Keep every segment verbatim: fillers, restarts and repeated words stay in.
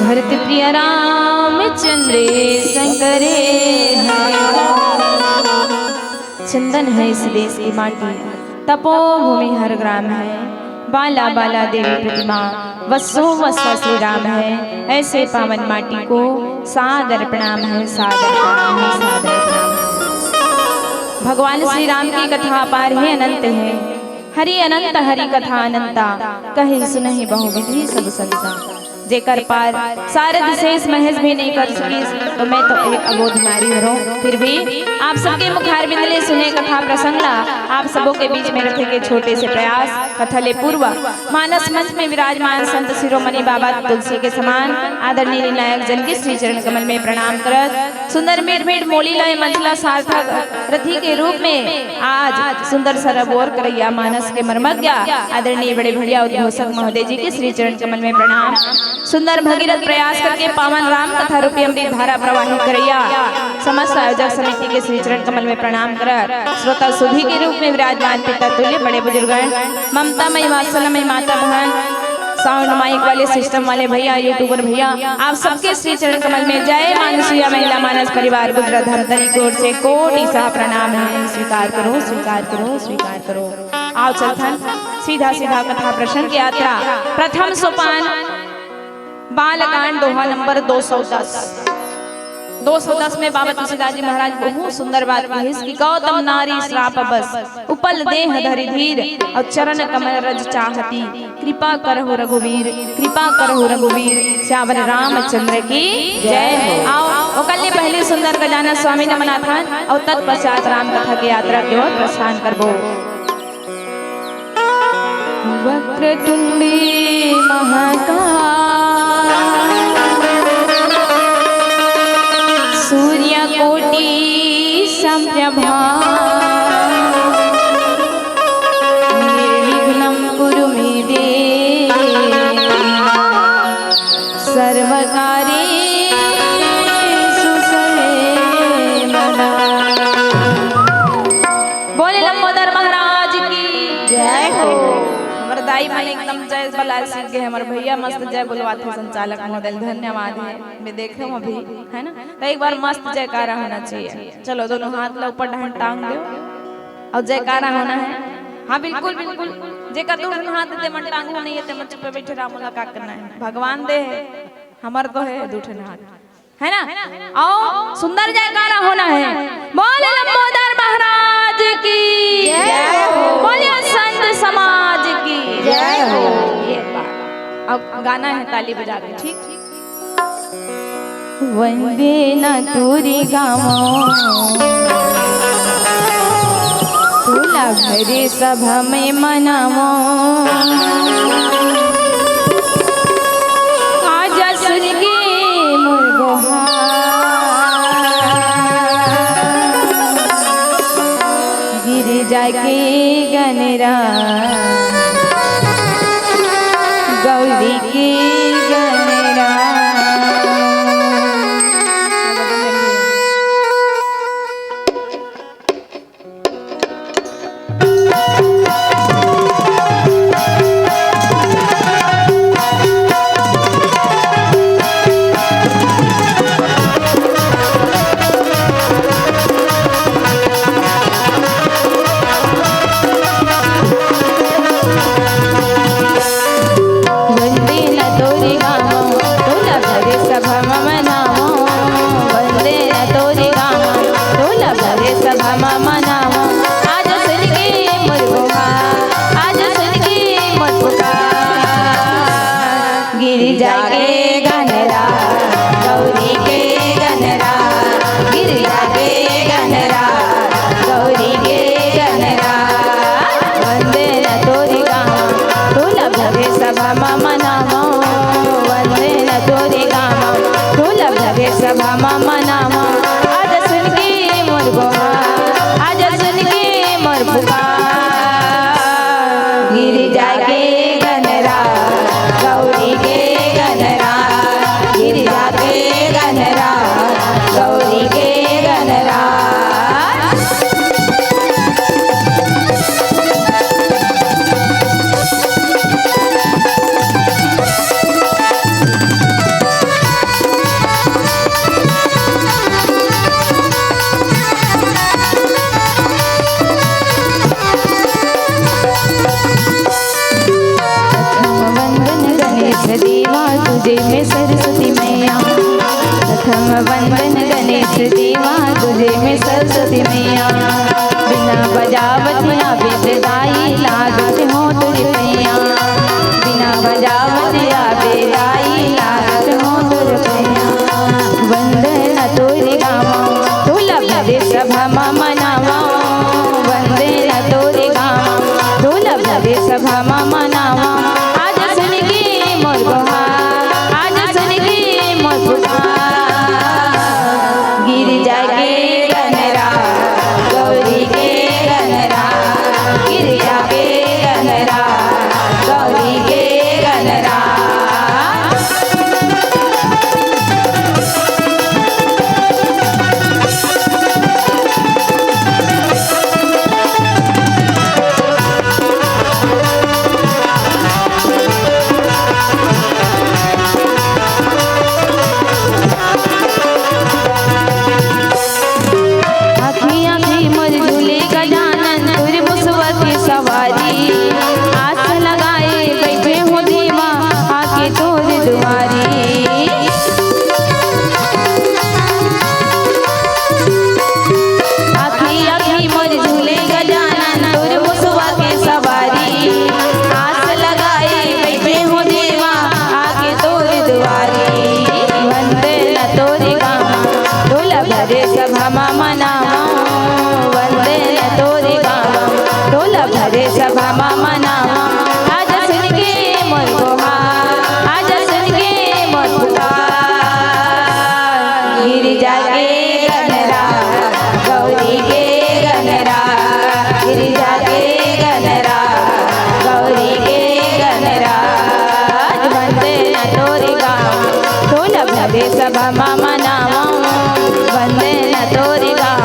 भरत प्रिय रामचंद्र शंकर हरे। चंदन है इस देश की माटी, तपोभूमि हर ग्राम है। बाला बाला देवी प्रतिमा, वसो वसा श्री राम है। ऐसे पावन माटी को सादर प्रणाम है, सादर प्रणाम है, सादर प्रणाम है। भगवान श्री राम की कथा अपार है, अनंत है। हरि अनंत हरि कथा अनंता, कहे सुनहि बहु विधि सब संता। जेकर पार सारद शेष महेश भी नहीं कर सकिस, तो मैं तो एक अबोध नारी हरों। फिर भी आप सबके मुखारविंद ले सुने कथा प्रसंग ला आप सबो के बीच में रखे के छोटे से प्रयास। कथा ले पूर्व मानस मंच में विराजमान संत शिरोमणि बाबा तुलसी के समान आदरणीय नायक जन के श्री चरण कमल में प्रणाम करत, सुंदर मीठ मीठ मोली ला मंच ला सार्थक रथी के रूप में आज सुंदर सरबोर करैया मानस के मर्मज्ञ आदरणीय बड़े भैया उद्घोषक महोदय जी के श्री चरण कमल में प्रणाम। सुंदर भगीरथ प्रयास करके पावन राम कथा रूपी अमृत धारा प्रवाहित करैया समस्त आयोजक समिति के श्री चरण कमल में प्रणाम करत, श्रोता सुधी के रूप में विराजमान पिता तुल्य बड़े बुजुर्गन, ममता मई वात्सल्य मई माता बहन, साउंड माइक वाले, सिस्टम वाले भैया, यूट्यूबर भैया, आप सबके श्री चरण कमल में जय मानसीय महिला मानस परिवार गुजरात धमतरी की ओर से कोटि सह प्रणाम है। स्वीकार करो, स्वीकार करो, स्वीकार करो। आओ चलथन सीधा सीधा कथा प्रसंग की यात्रा। प्रथम सोपान बालकांड दोहा नंबर दो सौ दस। दो सौ दस में बाबा तुलसीदास जी महाराज बहुत सुंदर बात कहिस कि गौतम नारी श्राप बस उपल देह धरि धीर, अउ चरण कमल रज चाहती, कृपा करहु रघुवीर, कृपा करहु रघुवीर, सियावर रामचंद्र की जय हो। आओ, ओकर ले पहले सुंदर गजानन स्वामी नमनाथन अउ तत्पश्चात राम कथा के यात्रा के ओर प्रस्थान करबो। वक्रतुंडी महाकाय, सूर्यकोटि संप्रभा, निर्विघ्नं कुरु मे देव, सर्वकार्येषु सर्वदा। बोले लंबोदर महाराज की जय हो। हमर दाई मन एकदम जय बोला सीख गए, हमर भैया मस्त जय बोलवाथे संचालक महोदय, धन्यवाद है। मैं देखे हूँ अभी, है ना, तो एक बार मस्त जयकारा होना चाहिए। चलो दोनों हाथ ला ऊपर डहन टांग दो और जयकारा होना है। हाँ बिल्कुल बिल्कुल, जेकर दू ठन हाथ ते मन टांगू नहीं है ते मन चुप्पे बैठे रहा, मोला का करना है, भगवान दे है, हमर तो है दू ठन हाथ, है ना? आओ सुंदर जयकारा होना है। बोले लंबोदर महाराज की जय हो। बोलिए संत समाज की जय हो। ये बात। अब गाना है ताली बजा के, ठीक? वंदे न तोरी गावो, तोला भरे सभा में मनावो। आजा सुन के मोर गोहार। के गनरा, गौरी के गनरा। वंदे न तोरे गावं, तोला भरे सभा म मनावं। वंदे न तोरे गावं, तोला भरे सभा म मनावं। आज सुन के मोर गोहार, आज सुन के मोर पुकार। गिरिजा के गनरा, गौरी के गनरा, गिरिजा के गनरा, गौरी के गनरा। वंदे न तोरे गावं, तोला भरे सभा म मनावं। वंदे न तोरे गावं, तोला भरे सभा म मनावं। आज सुन के मोर गोहार, आज सुन के मोर पुकार। गिरिजा के गनरा, गौरी के गनरा, गिरिजा के गनरा, गौरी के गनरा। प्रथम वंदन गणेश देवा, तुझे में सरस्वती मैया। प्रथम वंदन गणेश देवा, तुझे में सरस्वती मैया। बिना बजावत आवे दाई, लागत हों तोर पैया। बिना बजावत आवे दाई, लागत हों तोर पैया। वंदे न तोरे गावं, तोला भरे सभा म मनावं। वंदे न तोरे गावं, तोला भरे सभा म मनावं। आज सुन के मोर गोहार, आज सुन के मोर पुकार। गिरिजा के गनरा, गौरी के गनरा, गिरिजा के गनरा, गौरी के गनरा। आँखी आँखी मोर झूले गजानन, तोर मुसवा के सवारी। आस लगाए बैठे हों देवा, आके तोर दुआरी। आँखी आँखी मोर झूले गजानन, तोर मुसवा के सवारी। आस लगाए बैठे हों देवा, आके तोर दुआरी। वंदे न तोरे गावं, तोला भरे सभा म मनावं। वंदे न तोरे गावं, तोला भरे सभा म मनावं। आज सुन के मोर गोहार, आज सुन के मोर पुकार। गिरिजा के गनरा, गौरी के गनरा, गिरिजा के गनरा, गौरी के गनरा। वंदे न तोरे गावं, तोला भरे सभा म मनावं। वंदे न तोरे गावं,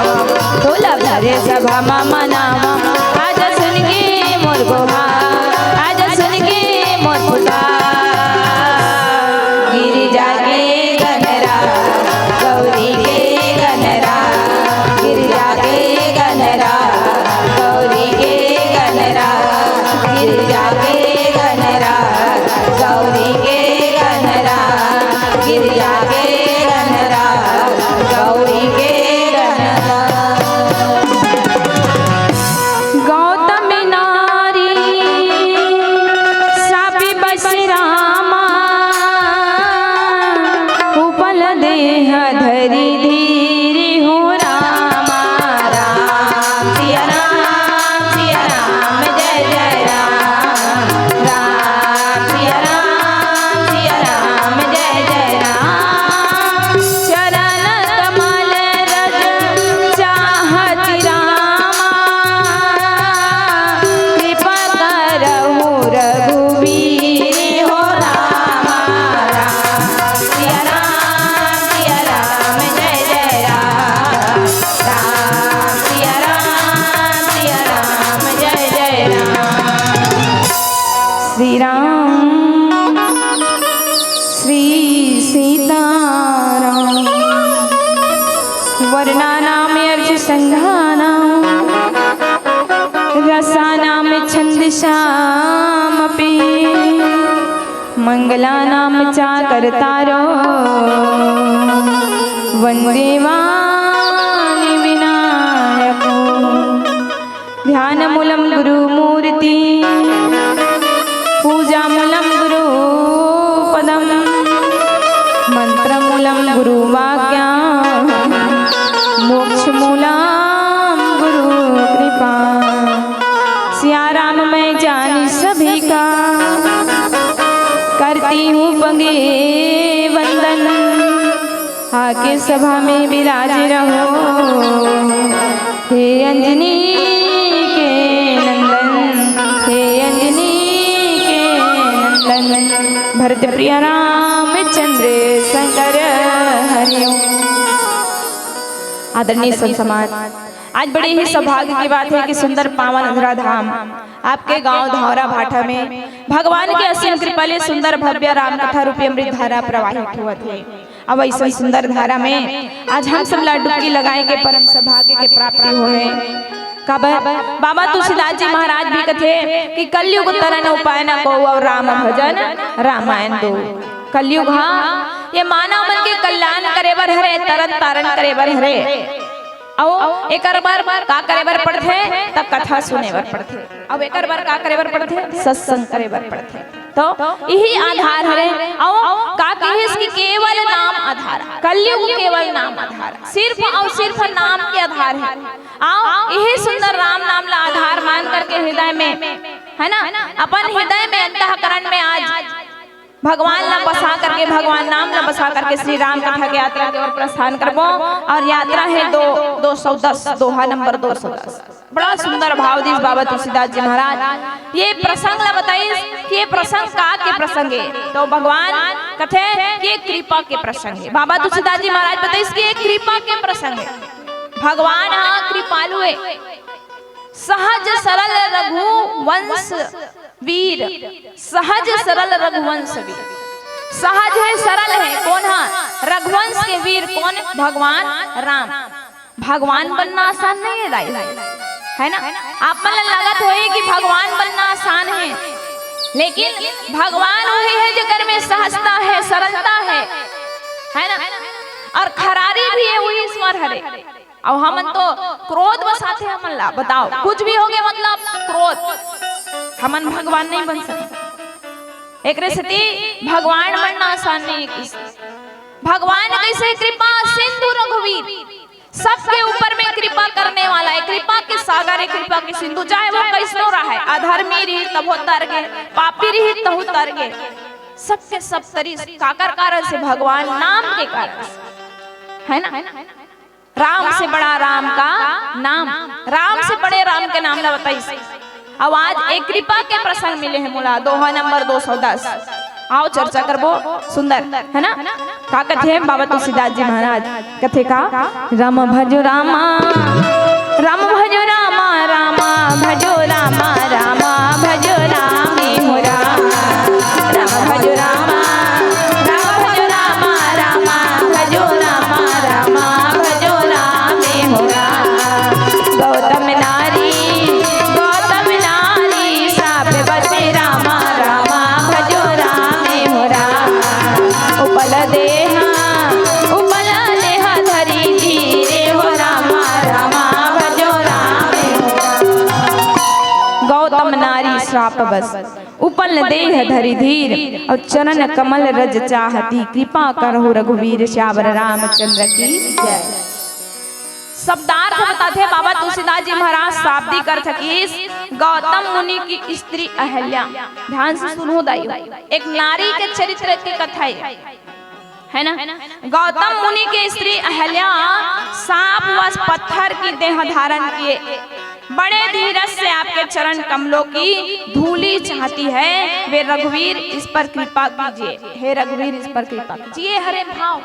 वर्णानामर्थसङ्घानां रसानां छन्दसामपि। मङ्गलानां च कर्तारो वन्दे वाणिविनायको। ध्यानमूलं गुरुमूर्ति, पूजामूलं गुरुपदं, मन्त्रमूलं गुरुवाक्यं, मोक्षमूलं गुरुकृपा। सिया राम मैं जानी सभी का, करती हूँ पगे वंदन। आके सभा में विराज रहो, हे अंजनी के नंदन, हे अंजनी के नंदन, भरत प्रिय रामचंद्र शंकर हरिओम। आदरणीय संत समाज, आज बड़े ही सौभाग्य की बात है कि सुंदर पावन अधरा धाम आपके गांव धौरा भाठा में भगवान के असीम कृपा ले सुंदर भव्य राम कथा रूपी अमृत धारा प्रवाहित होवत हे। अब ऐसे सुंदर धारा में आज हम सब ला डुबकी लगाए के परम सौभाग्य के प्राप्ति होए। काबर बाबा तुलसीदास जी महाराज भी कथे कि कलयुग तरन उपाय न को, और राम भजन रामायण दो। कलयुग, हाँ, ये मानव मन के कल्याण करे बर हरे, तरन तारण करे बर हरे। अउ एकर बर का करे बर पड़थे? त कथा सुने बर पड़थे। अउ एकर बर का करे बर पड़थे? सत्संग करे बर पड़थे। तो यही आधार हरे। अउ का कहिस कि केवल नाम आधार, कलयुग केवल नाम आधार, सिर्फ अउ सिर्फ नाम के आधार हे। अउ यही सुंदर राम नाम ला आधार मान करके हृदय में, है ना, अपन हृदय में, अंतःकरण में आज भगवान ला बसा करके, भगवान नाम ला बसा करके श्री राम कथा के यात्रा के ओर प्रस्थान करबो। और यात्रा है दो, दो सौ दस, दोहा नंबर दो सौ दस। बड़ा सुंदर भाव दिस बाबा तुलसीदास जी महाराज। ये प्रसंग ला बताइस कि ये प्रसंग का के प्रसंग है। तो भगवान कथे कि ये कृपा के प्रसंग है। बाबा तुलसीदास जी महाराज बताइस कि ये कृपा के प्रसंग है। भगवान हा कृपालु है, सहज सरल रघुवंश वीर, सहज सरल रघुवंश वीर। सहज है, सरल है, कोन हा? रघुवंश के वीर कोन? भगवान राम। भगवान बनना आसान नहीं है दाई, है ना? आप मन ला लगत होही कि भगवान बनना आसान है, लेकिन भगवान वही है जेकर में सहजता है, सरलता है, है ना? और खरारी भी है, वही ईश्वर हरे। अउ हमन तो क्रोध बसाथे हमन ला, बताओ, कुछ भी होगे मतलब क्रोध, हमन भगवान नहीं बन सकते। एकरे सेती भगवान बनना आसान नहीं है किसी। भगवान कैसे? कृपा सिंधु रघुवीर, सबके ऊपर में कृपा करने वाला है, कृपा के सागर है, कृपा के सिंधु। चाहे वो कैसनो रहे, अधर्मी रही तभो तर गे, पापी रही तहु तर गे, सबके सब तरी। काकर कारण से? भगवान नाम के कारण से, है ना? राम से बड़ा राम का नाम, राम से बड़े राम के नाम ला बताइस। अउ आज एक कृपा के प्रसंग मिले हे मोला, दोहा नंबर दो सौ दस। आओ चर्चा करबो, सुंदर, है ना? का कथे बाबा तुलसीदास जी महाराज? कथे का? राम भजो रामा, राम भजो रामा, रामा भजो रामा, रामा भजो रामे हो राम। राम भजो रामा, राम भजो रामा, रामा भजो रामा, रामा भजो रामे हो राम। गौतम नारी, गौतम नारी, श्राप बसे रामा, रामा भजो रामे हो राम। उपल देहा, उपल देहा धरी धीरे हो रामा, रामा भजो रामे हो राम। गौतम नारी श्राप बस, उपल देह धरि धीर, अउ चरण कमल रज चाहती, कृपा करहु रघुवीर सियावर रामचंद्र की जय। शब्दार्थ बताथे बाबा तुलसीदास जी महाराज, शाब्दिक अर्थ किस? गौतम मुनि की स्त्री अहल्या। ध्यान से सुनो दाई, एक नारी के चरित्र के कथा हे। है ना? गौतम मुनि के स्त्री अहल्या शाप वश पत्थर की देह धारण किए, बड़े धीरज से आपके चरण कमलों की धूली चाहती है। वे रघुवीर, इस पर कृपा कीजिए, हे रघुवीर, इस पर कृपा कीजिए। हरे भाव,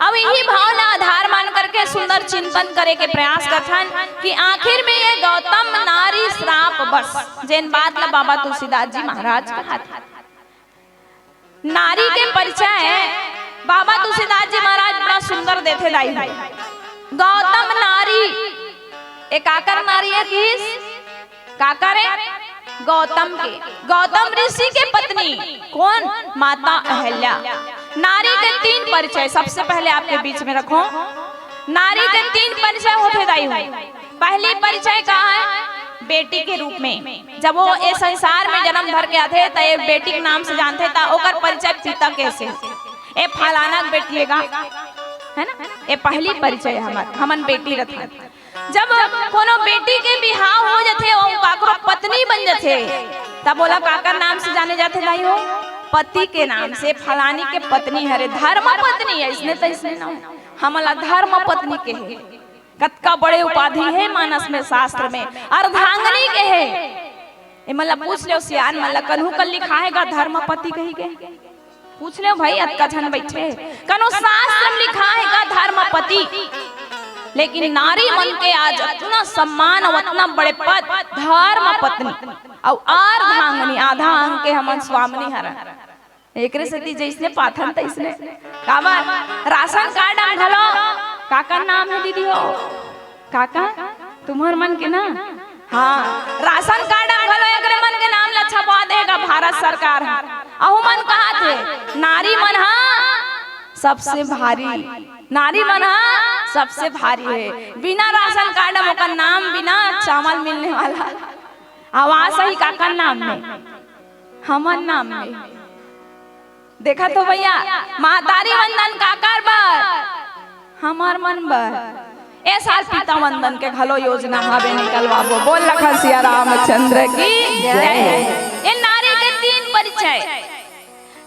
अब यही भाव ला आधार मान करके सुंदर चिंतन करे के प्रयास करथन कि आखिर में ये गौतम नारी श्राप बस, जेन बात ला बाबा तुलसीदास जी महाराज कहा था। नारी के परिचय बाबा तुलसीदास जी महाराज बड़ा सुंदर देथे दाई हो। गौतम नारी, ए काकर नारी हे किस? काकर हे? गौतम के, गौतम ऋषि के पत्नी। कोन? माता अहल्या। नारी के तीन परिचय सबसे पहले आपके बीच में रखों। नारी के तीन परिचय होथे दाई हो। पहली परिचय का हे? बेटी के रूप में। जब वो ए संसार में जन्म धर के आथे, त ए बेटी के नाम से जानथे, त ओकर परिचय पिता के से। ए फलाना के बेटी हे गा, हे ना? ए पहली परिचय हमर, हमन बेटी रथन। जब कोनो बेटी के बिहाव हो जथे, वो काकरो पत्नी बन जथे, तब ओला काकर नाम से जाने जाथे दाई हो? पति के नाम से। फलानी के पत्नी हरे, धर्म पत्नी, अइसने तइसने ना हो। हमन ला धर्म पत्नी केहे। कतका बड़े उपाधि हे मानस में, शास्त्र में, अर्धांगिनी केहे। एमन ला पूछ लेव सियान मन ला, कन्हू कन लिखाय हे गा धर्मपति कहिके? पूछ लेव भाई, अतका झन बइठे। कनो शास्त्र में लिखाय हे गा धर्मपति? लेकिन नारी मन के आज अतना सम्मान अउ अतना बड़े पद, धर्म पत्नी अउ अर्धांगिनी, आधा अंग के हमन स्वामिनी हरन। एकरे सेती जइसने पाथन तइसने। काबर? राशन कार्ड म घलो काकर नाम हे दीदी हो? काकर? तुम्हर मन के ना? हाँ, राशन कार्ड म घलो एकरे मन के नाम ला छपवा दे गा भारत सरकार ह। अहू मन कहत हे, नारी मन ह सबसे भारी, नारी मन ह सबसे भारी हे। बिना राशन कार्ड म ओकर नाम बिना चावल मिलने वाला। आवास ही काकर नाम में? हमर नाम में। देखत हो भइया, महतारी वंदन काकर बर? हमर मन बर। ए साल पिता वंदन के घलो योजना हावे, निकलवाबो। बोल लखन सिया रामचंद्र की जय। ये नारी के तीन परिचय,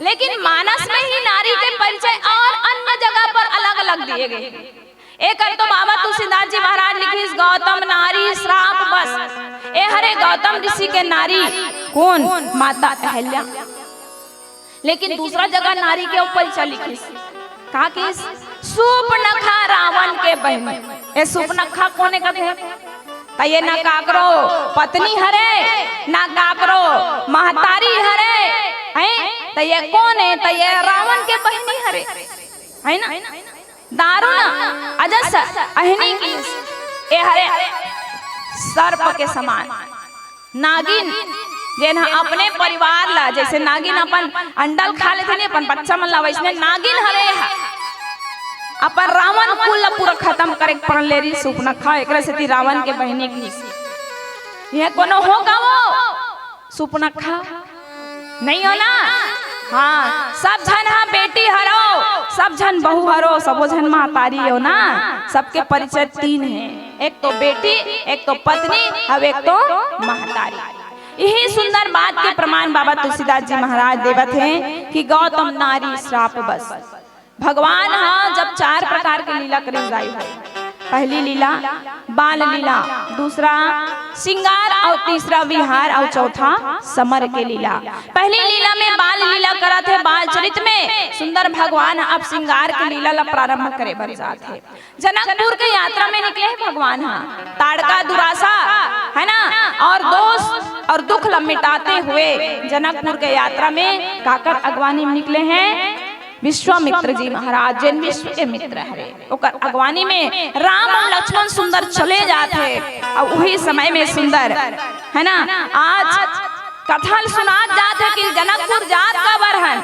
लेकिन मानस में ही नारी के परिचय अउ अन्य जगह पर अलग-अलग दिए गए। एकर तो बाबा तुलसीदास जी महाराज लिखिस, गौतम नारी श्राप बस। ए हरे गौतम ऋषि के नारी। कोन? माता अहल्या। लेकिन दूसरा जगह नारी के ऊपर चल लिखिस। का किस? सूपनखा रावण के बहिनी। ए सूपनखा कोने कथे? त ये ना काकरो पत्नी हरे, ना काकरो महतारी हरे, हैं? त ये कोन हे? त ये रावण के बहिनी हरे, है ना? दारुण अजस अहनी की, ए हरे सर्प के समान। नागिन, जेन ह अपने परिवार ला, जइसे नागिन अपन अंडा ल खा लेथे नी, अपन बच्चा मन ला, वइसने नागिन हरे ह। अपन रावण कुल ला पूरा खतम करे के प्रण ले रहिस सूपनखा, एकरे सेती रावण के बहिनी की। ये कोनो हो का वो? सूपनखा नइ हो ना? हाँ, सब झन ह बेटी हरो, सब झन बहू हरो, सबो झन महतारी हो ना? सबके परिचय तीन हे, एक तो बेटी, एक तो पत्नी, अउ एक तो महतारी। इही सुंदर बात के प्रमाण बाबा तुलसीदास जी महाराज देवत हे कि गौतम नारी श्राप बस। भगवान ह जब चार प्रकार के लीला करे जाय हे, पहली लीला बाल लीला, दूसरा श्रृंगार अउ तीसरा विहार अउ चौथा समर के लीला। पहली लीला में बाल लीला करत हे, बाल चरित में सुंदर भगवान अब श्रृंगार के लीला ला प्रारंभ करे बर जात हे। जनकपुर के यात्रा में निकले हे भगवान ह, ताड़का दुरासा, है ना, अउ दोष अउ दुख ला मिटाते हुए जनकपुर के यात्रा में काकर अगवानी में निकले हे? विश्वामित्र जी महाराज, जेन विश्व के मित्र हरे, ओकर अगवानी में राम अउ लक्ष्मण सुंदर चले जात हे। अउ उही समय में सुंदर, है ना, आज कथा ल सुनात जात हे कि जनकपुर जात काबर हन,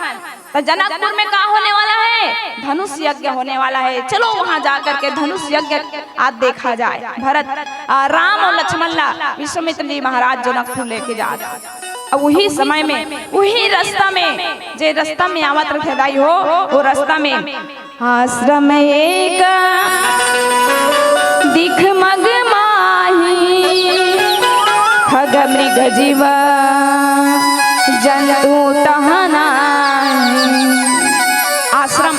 त जनकपुर में का होने वाला हे? धनुष यज्ञ होने वाला हे। चलो वहां जाकर के धनुष यज्ञ आज देखा जाए। भरत, आ, राम अउ लक्ष्मण ला विश्वामित्र जी महाराज जनकपुर लेके जात हे। अउ उही समय में, उही रस्ता में, जे रस्ता में आवत रथे दाई हो, वो रस्ता में आश्रम एक दिख मग माही, खग मृग जीव जंतु तह नाही। आश्रम,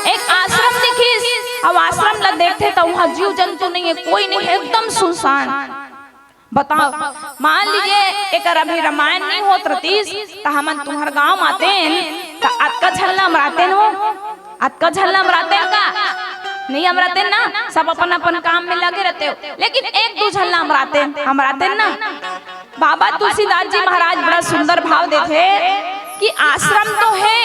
एक आश्रम दिखिस। अब आश्रम ला देखथे त उहाँ जीव जंतु नइ हे, कोई नइ हे, एकदम सुनसान। बताओ, मान लीजिए एकर अभी रामायण नइ होत रतिस, त हमन तुम्हर गांव म आतेन, त अतका झन ला अमरातेन हो? अतका झन ला अमरातेन का? नइ अमरातेन ना, सब अपन अपन काम में लगे रहितेव, लेकिन एक दू झन ला अमरातेन, अमरातेन ना। बाबा तुलसीदास जी महाराज बड़ा सुंदर भाव देथे कि आश्रम तो हे,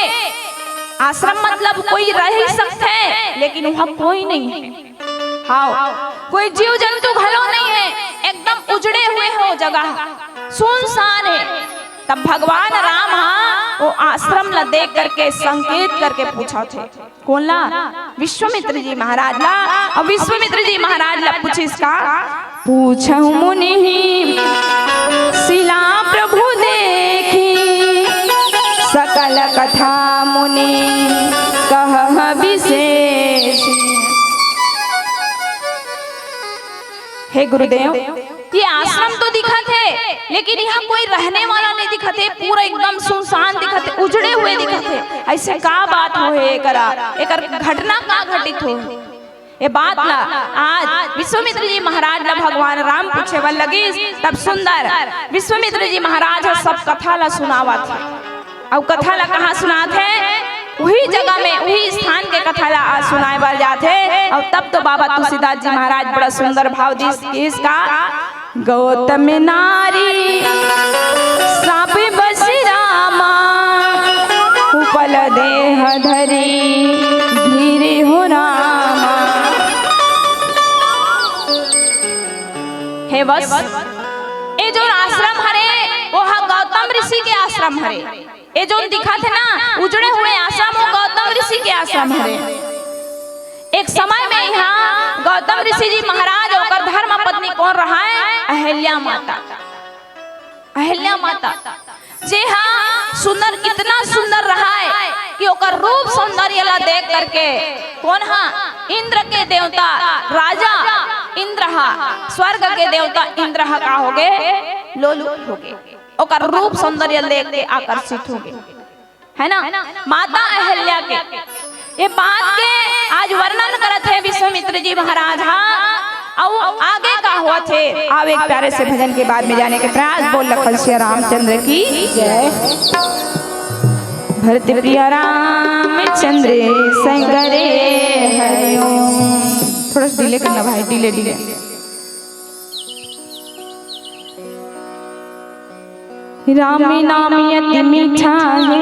आश्रम मतलब कोई रह ही सकथे, लेकिन उहाँ कोई नइ हे। हाव, कोई जीव जंतु घलो नहीं हे, एकदम उजड़े हुए हे वो जगह, सुनसान हे। तब भगवान राम ह वो आश्रम ला देख करके, संकेत करके पूछथे। कोन ला? विश्वामित्र जी महाराज ला। अउ विश्वामित्र जी महाराज ला पूछिस का? पूछहु मुनि शिला प्रभु देखि, सकल कथा मुनि कहह विशेष। हे गुरुदेव, ये आश्रम तो दिखत हे, लेकिन यहाँ कोई रहने वाला नहीं दिखत हे, पूरा एकदम सुनसान दिखत हे, उजड़े हुए दिखत हे। ऐसे का बात होहे एकरा? एकर घटना का घटित होहे? ये बात ला आज विश्वामित्र जी महाराज ला भगवान राम पूछे बर लगिस। तब सुंदर विश्वामित्र जी महाराज ह सब कथा ला सुनावत हे। अउ कथा ला कहाँ सुनात हे? उही जगह में, उही स्थान के कथा ला आज सुनाए बर जात हे। अउ तब तो बाबा तुलसीदास जी महाराज बड़ा सुंदर भाव दिस, किस का? गौतम नारी साप बस रामा, उपल देह धरी धीरे हो रामा। हे बस, ए जो आश्रम हरे, वो ह गौतम ऋषि के आश्रम हरे। ए जोन दिखत हे ना, उजड़े हुए आश्रम, वो गौतम ऋषि के आश्रम हरे। एक समय में यहाँ गौतम ऋषि जी महाराज, ओकर धर्म पत्नी कोन रहाय? अहिल्या माता। अहिल्या माता, जे हा सुंदर, इतना सुंदर रहाय कि ओकर रूप सौंदर्य ला देख करके कोन हा? इंद्र के देवता राजा इंद्र हा, स्वर्ग के देवता इंद्र हा का होगे? लोलुप होगे। ओकर रूप सौंदर्य देख के आकर्षित होगे, है ना? माता अहिल्या के ये बात के आज वर्णन करत हे विश्वामित्र जी महाराज हा। अउ आगे का होत हे, आओ एक प्यारे से भजन के बाद में जाने के प्रयास। बोल लखन सिया रामचंद्र की जय। भरत प्रिया रामचंद्र संग रे हरिओम। थोड़ा सा डिले करना भाई, डिले, डिले। राम नाम अति मीठा है,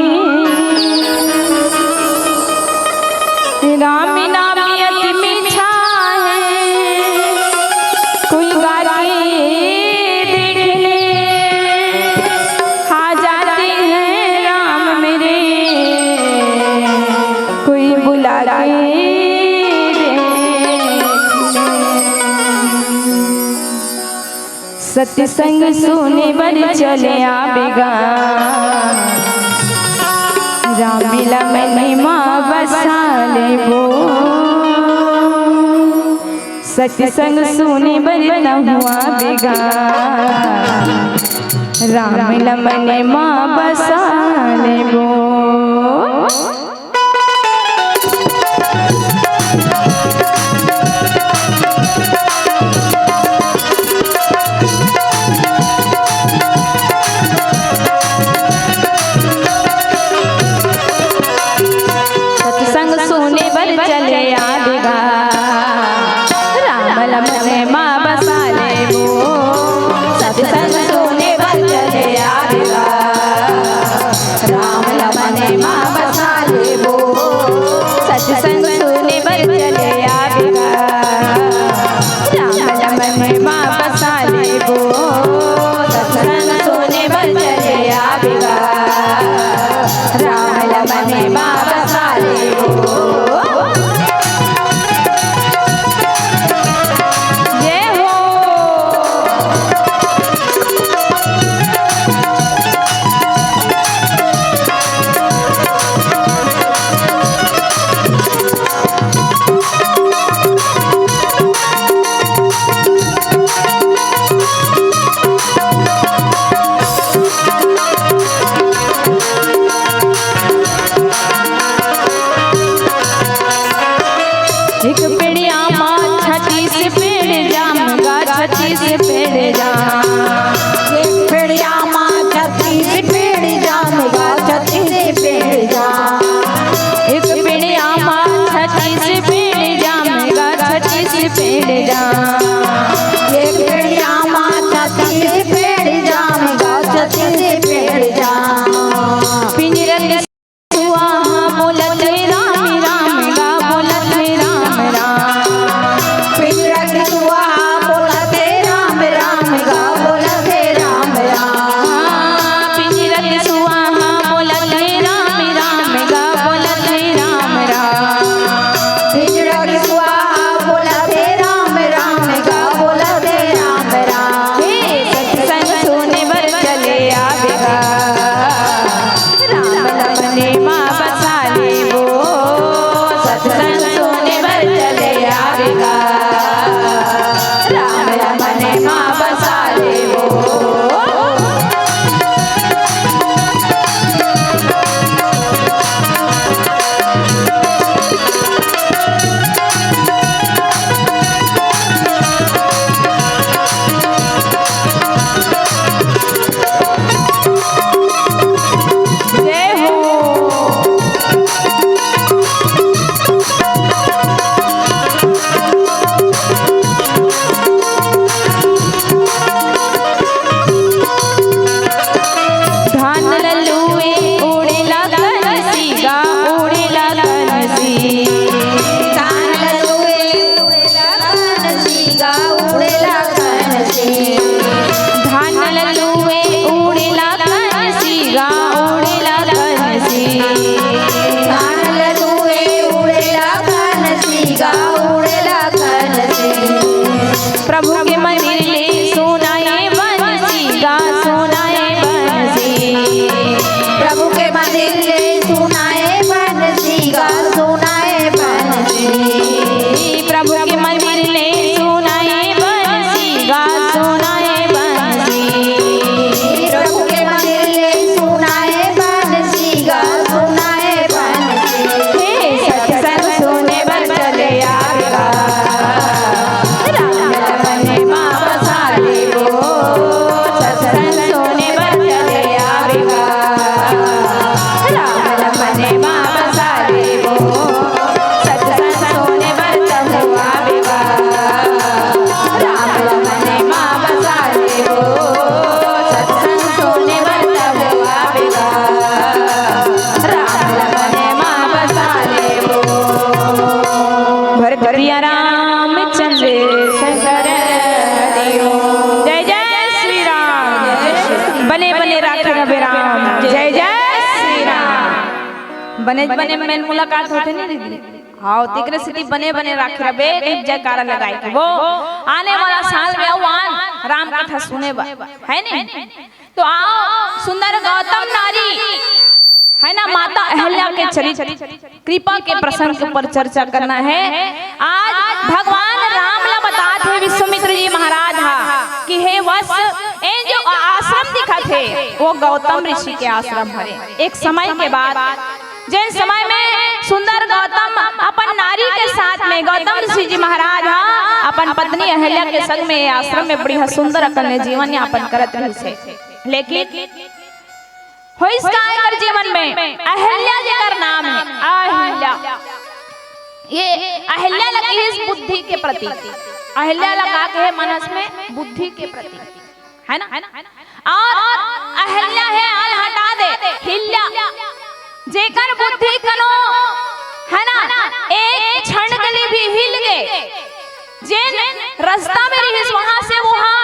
राम नाम अति मीठा है, कोई गा के देख ले, आ जाते हैं राम मेरे, कोई बुला के देख ले। सत्संग सुने बर चले आबे गा, राम मिला मन मा बसा लेबो। सत्संग सुने बर तहु आबे गा, राम मिला मन मा बसा लेबो। सत्संग सुने बर चले आबे गा, राम लमन मा बसा लेबो। सत्संग सुने बर चले आबे गा, राम लमन मा बसा लेबो। सत्संग सुने बर चले आबे गा, राम लमन मा बसा लेबो। सत्संग सुने बर चले आबे गा, राम लमन मा बसा लेबो। जय हो। एक पेड़िया मा छत्तीस पेड़ जाम गा, छत्तीस पेड़ जाम। एक पेड़िया मा छत्तीस पेड़ जाम गा, छत्तीस पेड़ जाम। एक पेड़िया मा छत्तीस पेड़ जाम गा, छत्तीस पेड़ जाम। एक पेड़िया मा छत्तीस पेड़ जाम गा, छत्तीस पेड़ जाम। पिंजरा के सुआ बोलत हे राम राम गा, बोलत हे राम राम। प्रभु के मंदिर ले सुनाए बंसी, गा सुनाए बंसी। प्रभु के मंदिर ले सुनाए बंसी, गा सुनाए बंसी। प्रभु के मंदिर ले सुनाए बंसी, गा सुनाए बंसी। प्रभु के मंदिर ले सुनाए बंसी, गा सुनाए बंसी। हे सत्संग सुने बर चले आवेगा। राम लखन मा बसा लेबो, सत्संग सुने बर चले आवेगा। राम लखन मा बसा लेबो, सत्संग सुने बर तहु आवेगा। राम लखन मा बसा लेबो, सत्संग सुने बर तहु आवेगा। राम लखन मा बसा लेबो। भरत प्रिया रामचंद्र शंकर हरि ओम। जय जय श्री राम। बने बने राखे रबे राम। जय जय श्री राम। बने बने मेल मुलाकात होथे नहीं दीदी? हाँ, तेकरे सेती बने बने राखे रबे, कहीं जयकारा लगाए के वो आने वाला साल में अउ आन राम कथा सुने बर, है नहीं? तो आओ, सुंदर गौतम नारी, है ना, माता अहल्या के चरित्र, कृपा के प्रसंग के ऊपर चर्चा करना है। आज भगवान राम ला बतात हे विश्वामित्र जी महाराज हा कि हे वत्स, ए जो आश्रम दिखत हे, वो गौतम ऋषि के आश्रम हरे। एक समय के बाद, जेन समय में सुंदर गौतम अपन नारी के साथ में, गौतम ऋषि जी महाराज हा अपन पत्नी अहल्या के संग में आश्रम में बढ़िया सुंदर अकन ले जीवन यापन करत रहिस हे। लेकिन होइस का एकर जीवन में? अहल्या जेकर नाम हे, अहल्या। ये अहल्या ला किहिस बुद्धि के प्रतीक। अहल्या ला का कहे मानस में? बुद्धि के प्रतीक, है ना? और अहल्या हे, अल हटा दे, हिल्या। जेकर बुद्धि कनो, है ना, एक क्षण के लिए भी हिल गे, जेन रास्ता में रहिस, वहां से वहां,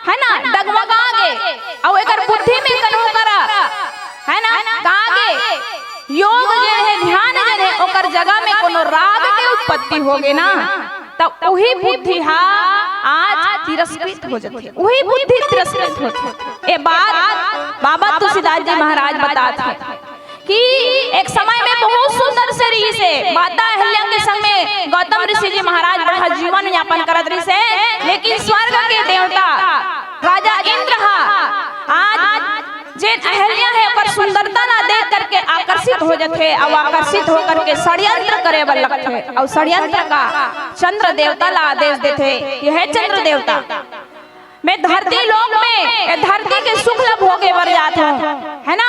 है ना, डगमगा गे, अउ एकर बुद्धि में कनो करा, है ना, का गे, योग जेन हे, ध्यान जेन हे, ओकर जगह में कोनो राग के उत्पत्ति हो गे ना, तब उही बुद्धि हा आज तिरस्कृत हो जाथे, उही बुद्धि तिरस्कृत होथे। ए बात बाबा तुलसीदास जी महाराज बतात हे। कि एक समय में बहुत सुंदर से रहिस हे, माता अहल्या के संग में गौतम ऋषि जी महाराज बड़ा जीवन यापन करत रहिस हे, लेकिन स्वर्ग के देवता राजा इंद्र हा आज जेन अहल्या हे ओकर सुंदरता ला देख करके आकर्षित हो जाथे, अउ आकर्षित होकर के षड्यंत्र करे बर लगथे, अउ षड्यंत्र का चंद्र देवता ला आदेश देथे कि हे चंद्र देवता, मैं धरती लोक में, ए धरती के सुख ला भोगे बर जात हूँ, है ना?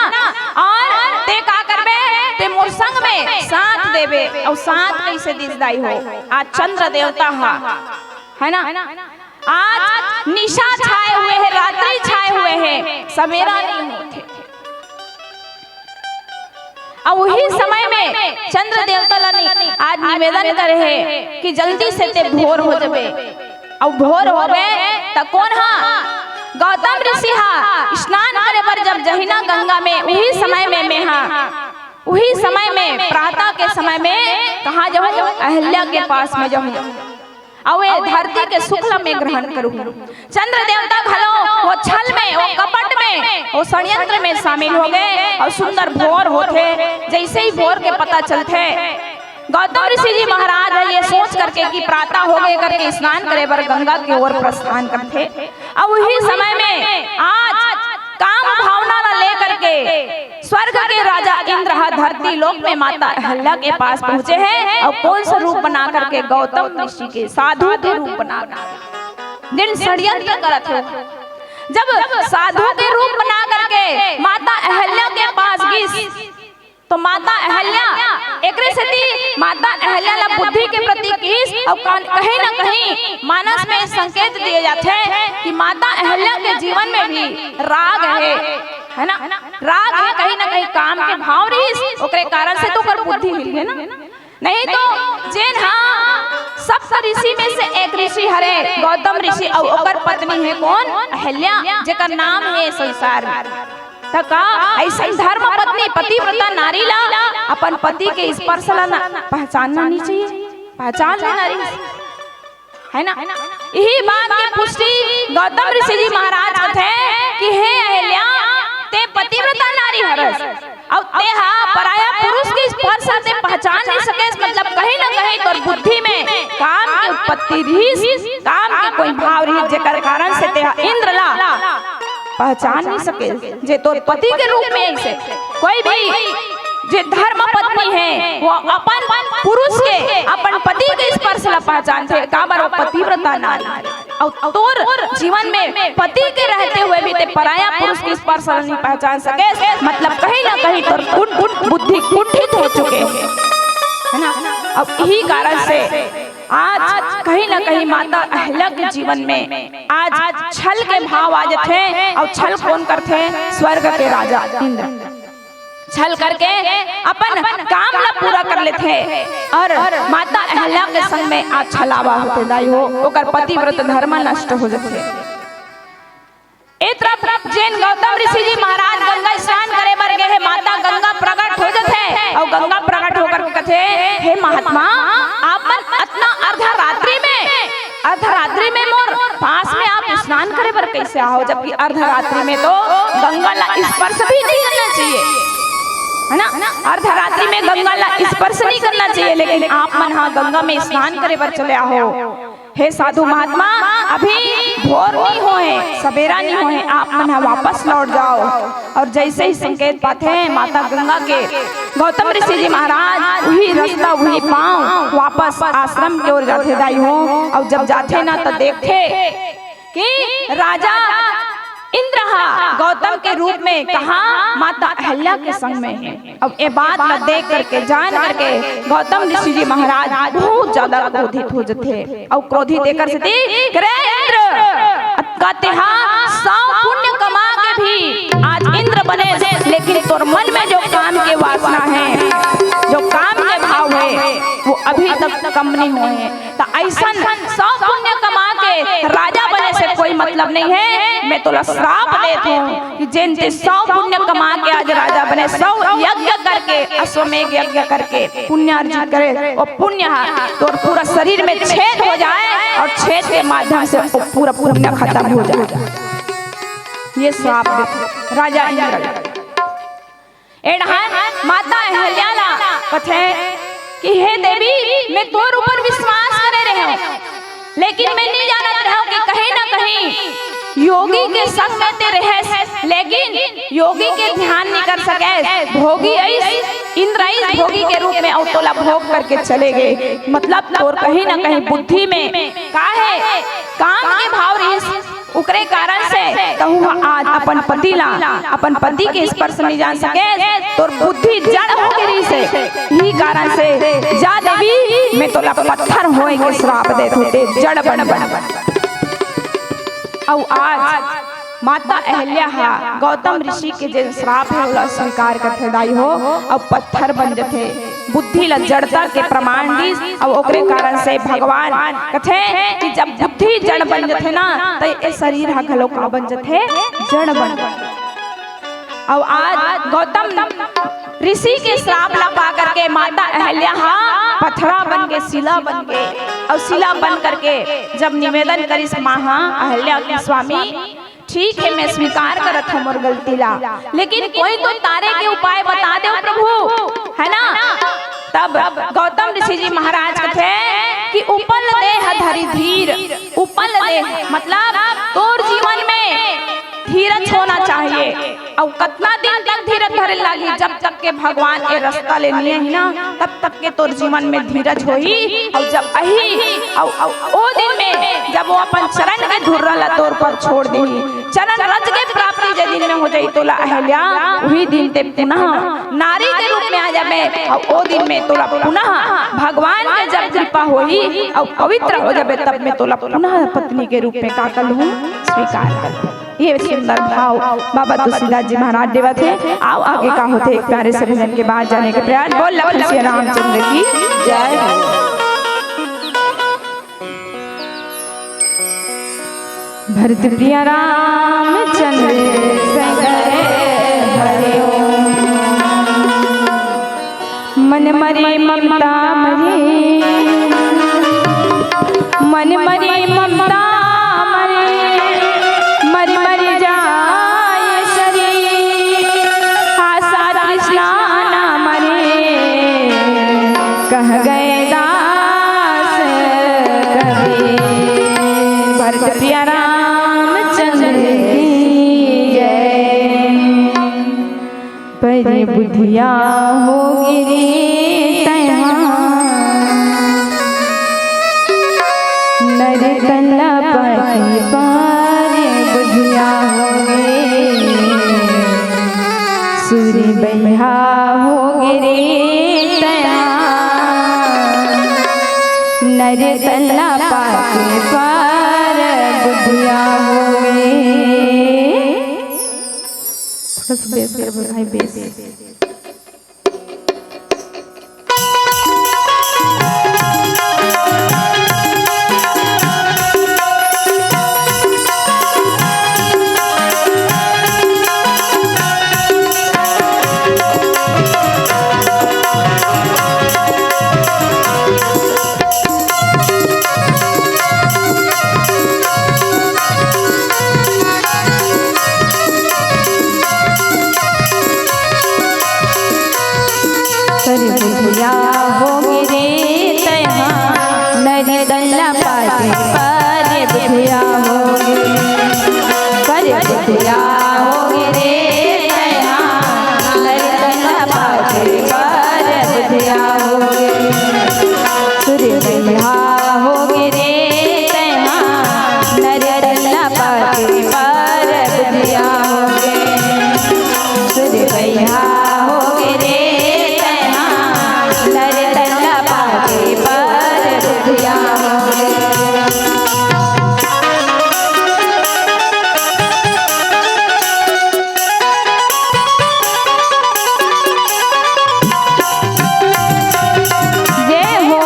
और ते का करबे? ते मोर संग में साथ देबे। अउ साथ कैसे दिस दाई हो? आज चंद्र देवता हा, है ना? आज निशा छाए हुए है, रात्रि छाए हुए है, सवेरा नहीं होथे। अउ उही समय में चंद्र देवता ला नि-, आज निवेदन करे हे कि जल्दी से ते भोर हो जबे। अउ भोर होबे त कोन हा? गौतम ऋषि हा स्नान करे बर जब जहिना गंगा में, उही समय में मैं हा, उही समय में प्रातः के समय में कहाँ जाहूँ? अहल्या के पास में जाहूँ। अउ ए धरती के सुख ल मैं ग्रहण करूँ। चंद्र देवता घलो वो छल में, वो कपट में, वो षड्यंत्र में शामिल हो गए अउ सुंदर भोर होथे। जैसे ही भोर के पता चलथे, गौतम ऋषि जी महाराज ह ये सोच करके कि प्रातः हो गए करके स्नान करे बर गंगा के ओर प्रस्थान करथे। अउ उही समय में आज काम भावना ला लेकर के स्वर्ग के राजा इंद्र ह धरती लोक में माता अहल्या के पास पहुंचे हे अउ कौन सा रूप बना करके? गौतम ऋषि के साधु के रूप बना करके, जिन षड्यंत्र करत हे, जब साधु के रूप बना करके माता अहल्या के पास गिस, तो माता अहल्या एकरे सेती माता अहल्या ला बुद्धि के प्रतीक किहिस अउ कहीं ना कहीं मानस में संकेत दिए जाथे कि माता अहल्या के जीवन में भी राग हे, है ना? राग हे, कहीं ना कहीं काम के भाव रहिस, ओकरे कारण से तो ओकर बुद्धि हिल गे ना। नहीं तो जेन हा सप्त ऋषि में से एक ऋषि हरे गौतम ऋषि, अउ ओकर पत्नी हे कोन? अहल्या, जेकर नाम हे संसार में। त का ऐसन धर्म पत्नी, पतिव्रता नारी ला अपन पति के स्पर्श ला ना, पहचानना नहीं चाहिए? पहचान लेना रही, है ना? यही बात के पुष्टि गौतम ऋषि जी महाराज कथे कि हे अहिल्या, ते पतिव्रता नारी हरस, अउ ते हा पराया पुरुष के स्पर्श ला ते पहचान नहीं सकेस, मतलब कहीं ना कहीं तोर बुद्धि में काम के उत्पत्ति रहिस, काम के कोई भाव रहिस, जेकर कारण से ते हा इंद्र ला पहचान नहीं सकेस। जे तोर पति के रूप में ऐसे कोई भी जे धर्म पत्नी है, वो अपन पुरुष के, अपन पति के स्पर्श ला पहचानथे, काबर वो पतिव्रता नारी। अउ तोर जीवन में पति के रहते हुए भी ते पराया पुरुष के स्पर्श ला नहीं पहचान सकेस, मतलब कहीं ना कहीं तोर कुंठ, बुद्धि कुंठित हो चुके हे, है ना? अब यही कारण से आज कहीं ना कहीं माता अहिल्या के जीवन में आज छल के भाव आ जाथे। अउ छल कौन करथे? स्वर्ग के राजा इंद्र छल करके अपन काम ला पूरा कर लेथे अउ माता अहिल्या के संग में आज छलावा होथे दाई हो, ओकर पतिव्रत धर्म नष्ट हो जाथे। ए तरफ जेन गौतम ऋषि जी महाराज गंगा स्नान करे बर गे हे, माता गंगा प्रकट हो जाथे अउ गंगा प्रकट होकर के कथे, "हे महात्मा, आप मन अतना अर्धरात्रि में, अर्धरात्रि में मोर पास में आप स्नान करे बर कैसे आओ, जबकि अर्धरात्रि में तो गंगा ला स्पर्श भी नहीं करना चाहिए, है ना? अर्धरात्रि में गंगा ला स्पर्श नहीं करना चाहिए, लेकिन आप मन हा गंगा में स्नान करे बर चले आओ।" हे साधु महात्मा, अभी भोर नहीं होए, सवेरा नहीं होए, आप मन ह वापस लौट जाओ। अउ जैसे ही संकेत पाथे माता गंगा के, गौतम ऋषि जी महाराज वही रास्ता, वही पांव वापस आश्रम के ओर जाथे दाई हो। अउ जब जाथे ना, त देखथे कि राजा इंद्र हा गौतम के रूप में कहा, माता अहिल्या के संग में हे। अब ए बात ला देख करके, जान करके गौतम ऋषि जी महाराज बहुत ज्यादा क्रोधित हो जथे। अउ क्रोधित एकर सेती, "रे इंद्र, अतका तेहा सौ पुण्य कमा के भी आज इंद्र बने, लेकिन तोर मन में जो काम के वासना है, जो काम के भाव है, वो अभी तक कम नहीं हुए हैं।" त अइसन सौ पुण्य कमा के राजा बने से कोई मतलब नहीं है। मैं तोला श्राप देत हूँ कि जेन ते सौ पुण्य कमा के आज राजा बने, सौ यज्ञ करके, अश्वमेघ यज्ञ करके पुण्य अर्जित करे, वो पुण्य हा तोर पूरा शरीर में छेद हो जाए अउ छेद के माध्यम से वो पूरा पुण्य खत्म हो जाए। ये श्राप देथे राजा इंद्र। एड़हन माता अहिल्या ला कथे कि हे देवी, मैं तोर ऊपर विश्वास करे रहे हूँ, लेकिन मैं नहीं जानत रहे हूँ कि कहीं ना कहीं योगी के संग में ते रहेस, लेकिन योगी के ध्यान नहीं कर सके। भोगी अइस, इंद्र अइस भोगी के रूप में, अउ तोला भोग करके चले गए। मतलब तोर कहीं ना कहीं बुद्धि में का है, काम के भाव रहिस, ओकरे कारण से तहूँ ह आज अपन पति ला, अपन पति के स्पर्श नहीं जान सके, तोर बुद्धि जड़ हो गे रहिसे, यही कारण से जा देवी, मैं तोला पत्थर होए के श्राप देत हूँ, ते जड़ बन बन। अउ आज माता अहिल्या हा गौतम ऋषि के जेन श्राप हे, ओला स्वीकार करथे दाई हो, अउ पत्थर बन जथे। बुद्धि ला जड़ता के प्रमाण दिस, अउ ओकरे कारण से भगवान कथे कि जब बुद्धि जड़ बन जथे ना, त ए शरीर हा घलो का बन जथे, जड़ बन जथे। अउ आज गौतम ऋषि के श्राप ला पा करके माता अहिल्या हा पथरा बन के, शिला बन के, अउ शिला बन करके जब निवेदन करिस, महा अहिल्या के स्वामी, ठीक है, मैं स्वीकार करत हूँ मोर गलती ला, लेकिन कोई तो तारे के उपाय बता दे प्रभु, है ना? तब गौतम ऋषि जी महाराज कथे कि उपल देह धरि धीर, उपल देह मतलब तोर जीवन में धीरज होना चाहिए। अउ कतना दिन तक धीरज धरे लागी? जब तक के भगवान ए रास्ता ले निये ही ना, तब तक के तोर जीवन में धीरज होही। अउ जब अही, अउ, अउ ओ दिन में जब वो अपन चरण के धुर्रा ला तोर पर छोड़ देही, चरण रज के प्राप्ति जे दिन में हो जाही तोला अहिल्या, उही दिन ते पुनः नारी के रूप में आ जाबे। अउ ओ दिन में तोला पुनः भगवान के जब कृपा होही अउ पवित्र हो जाबे, तब में तोला पुनः पत्नी के रूप में का कर लूँ, स्वीकार कर लूँ। ये सुंदर भाव बाबा तुलसीदास जी महाराज देवत हे। आओ आगे का होथे एक प्यारे से भजन के बाद जाने के प्रयास। बोल लखन सिया रामचंद्र की जय हो। भरत प्रिया रामचंद्र संग हरिओ। मन मरी ममता मरी, मन मरी ममता मरी। प्रिया रामचंद्र की जय। पर बुधिया होगे रे तैंहा, नर तन ला पाके पर बुधिया होगे। सुर बइहा होगे रे तैंहा, नर तन ला पाके पर बुधिया होगे। थोड़ा सा बेस कर भाई, बेस। पर बुधिया होगे रे तैंहा, नर तन ला पाके पर बुधिया होगे। पर बुधिया होगे रे तैंहा, नर तन ला पाके पर बुधिया होगे। सुर बइहा होगे रे तैंहा, नर तन ला पाके पर बुधिया होगे। सुर बइहा होगे रे तैंहा, नर तन ला पाके पर बुधिया होगे। जय हो।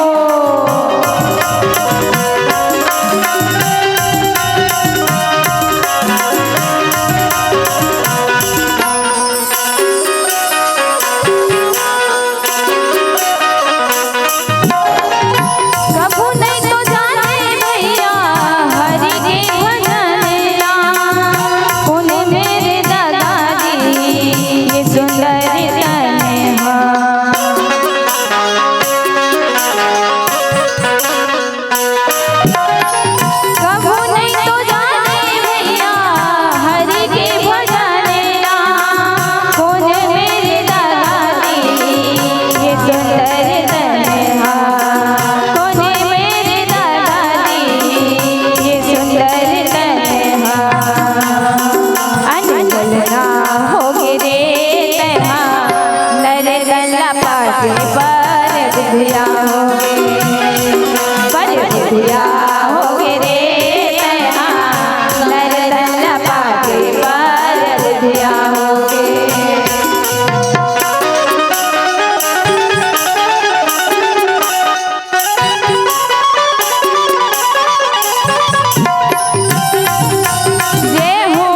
कभू नइ तो जाने भइया हरि के भजन ला, कोन मेर दादाजी ये सुंदर तन हा। कभू नइ तो जाने भइया हरि के भजन ला, कोन मेर दादाजी ये सुंदर तन हा, कोन मेर दादाजी ये सुंदर तन हा। अनमोल ना होगे रे तैंहा, नर तन ला पाके पर बुधिया होगे। पर बुधिया होगे रे तैंहा, नर तन ला पाके पर बुधिया होगे। जय हो।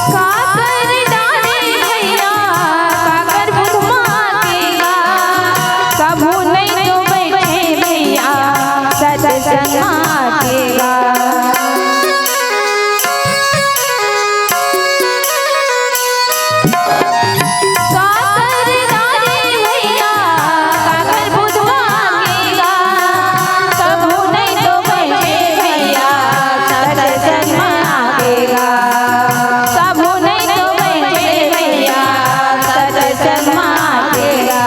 काकर डारे भइया, काकर बुधमा के गा, कभू नइ तो बइठे भइया, सत्संग मा के गा। काकर डारे भइया, काकर बुधवा के गा, कभू नइ तो बइठे भइया, सत्संग मा के गा। कभू नइ तो बइठे भइया, सत्संग मा के गा।